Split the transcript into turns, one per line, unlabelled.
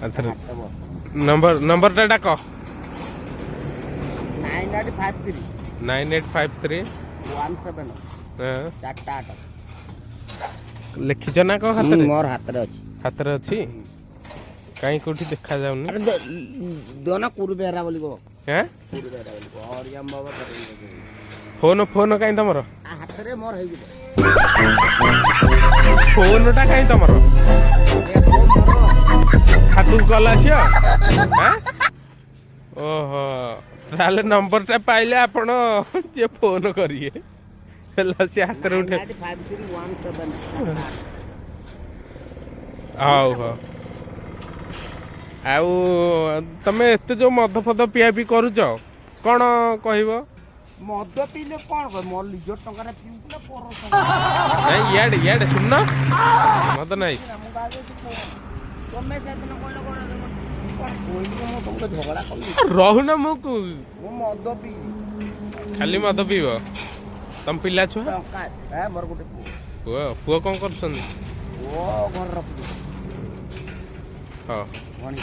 ଆଥର
ହାତ ବସ।
ନମ୍ବରଟା ଡାକ।
9853।
9853।
17। 4ଟା 8।
ଲେଖିଛ ନା କଣ ହାତରେ?
ମୋର ହାତରେ ଅଛି।
ହାତରେ ଅଛି? କାହିଁ, କୋଉଠି ଦେଖା ଯାଉନି।
ଆରେ, ଦିଅ ନା, କୁରୁ ବେହେରା ବୋଲି କହ।
ହେଁ?
କୁରୁ ବେହେରା ବୋଲି କହ, ହରିରାମ ବାବା।
ଫୋନ କାହିଁ ତମର?
ହାତରେ ମୋର ହେଇଯିବ।
ଫୋନଟା କାହିଁ ତମର?
ଏ ଫୋନ ମୋର।
ହାତକୁ କଲ୍ ଆସିବ ଆଁ? ଓହୋ, ତାହେଲେ ନମ୍ବରଟା ପାଇଲେ ଆପଣ ଯିଏ ଫୋନ କରିବେ ହେଲା, ସେ ହାତରେ ଉଠେ।
985317।
ହଉ ହଉ। ଆଉ ତମେ ଏତେ ଯୋଉ ମଦ ଫଦ ପିଆ ପିଇ କରୁଛ, କଣ କହିବ?
ମଦ ପିଇଲେ କଣ କହିବ? ମୋର ନିଜ ଟଙ୍କାରେ ପିଉଛୁ ନା ପର ଟଙ୍କା?
ନାଇଁ, ଇଆଡ଼େ ଇଆଡ଼େ ଶୁଣୁନ, ମଦ ନାହିଁ।
ମୁଁ ଭାବୁଛି କଣ? ତମେ ସେଦିନ କହିଲ କଣ? କଣ କହିଲି? ମୁଁ ତମକୁ ଝଗଡ଼ା କଲି?
ରହୁନ ମୁଁ
ମୁଁ ମଦ ପିଇବି।
ଖାଲି ମଦ ପିଇବ? ତମ ପିଲା ଛୁଆ?
ଟଙ୍କା ଏ ମୋର ଗୋଟେ ପୁଅ।
ପୁଅ, ପୁଅ କଣ କରୁଛନ୍ତି?
ପୁଅ ଘରେ ରଖୁଛି।
ହଁ।
ଭଣି।